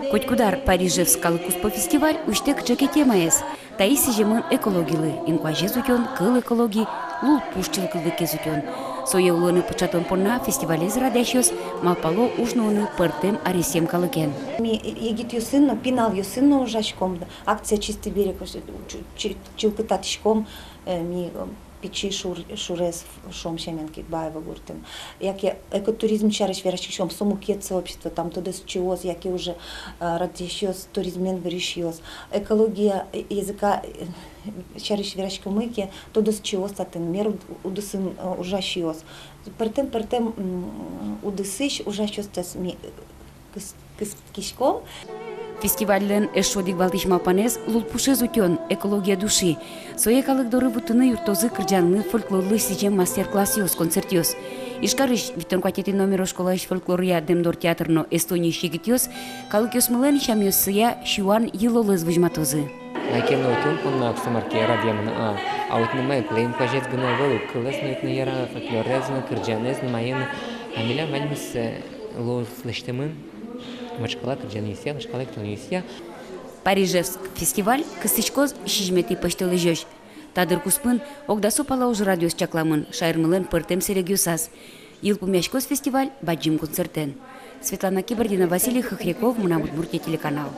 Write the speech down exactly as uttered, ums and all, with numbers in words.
Котькуд ар «Парижевск» калык куспо фестиваль усьтэ кыӵе ке темаез. Таиз сӥземын экологилы: инкуазез утён, кыл экологи, лулпуш чылкытлыкез утён. Сое улонэ пыӵатон понна фестивалез радъясьёс малпало уж нуыны пӧртэм аресъем калыкен. Ми егитъёсын но, пиналъёсын но ужаськом. Акция «Чистый берег», чу-, чу-, чылкытатӥськом, э, ми, э, Пичи Шур-, Шурез, шуом сямен, Кибаево гуртын. Яке экотуризм сярысь вераськиськом, со мукет сообщество, там тодосчиос, яке уже, а, радъясьёс, туризмен вырисьёс. Экология, э, языка, э, сярысь вераськомы ке, тодосчиос татын, мер уд-, удысын, э, ужасьёс. Пӧртэм, пӧртэм, м, удысысь ужасьёстэс ми, э, кыс-, кыс-, киськом. Фестивальлэн эшшо одӥг валтӥсь малпанэз — лулпушез утён, экология души. Сое калык доры вуттыны юрттозы кырӟанлы, фольклорлы сӥзем мастер-классъёс, концертъёс. Ижкарысь витьтон куатетӥ номеро школаысь фольклоръя «Дэмдор» театр но Эстониысь егитъёс калыкъёсмылэн сямъёссыя сюан йылолэз возьматозы. Лаке но утён понна, оксо мар ке, радъямын, а, а вот нумай кылэм куазез гинэ ӧвӧл, кылэз но утьыны яра, фольклорез но, кырӟанэз но, маин. А милям ваньмыз, э, луоз лэсьтэмын вашкала кырӟанъёсъя, вашкала эктонъёсъя. «Парижевск» фестиваль кыстӥськоз сизьыметӥ пӧсьтолэзёзь. Та дыр куспын огдасо пала ужрадъёс чакламын шаермылэн пӧртэм сэрегъёсаз. Йылпумъяськоз фестиваль бадӟым концертэн. Светлана Кибардина, Василий Хохряков, «Мынам Удмуртие» телеканал.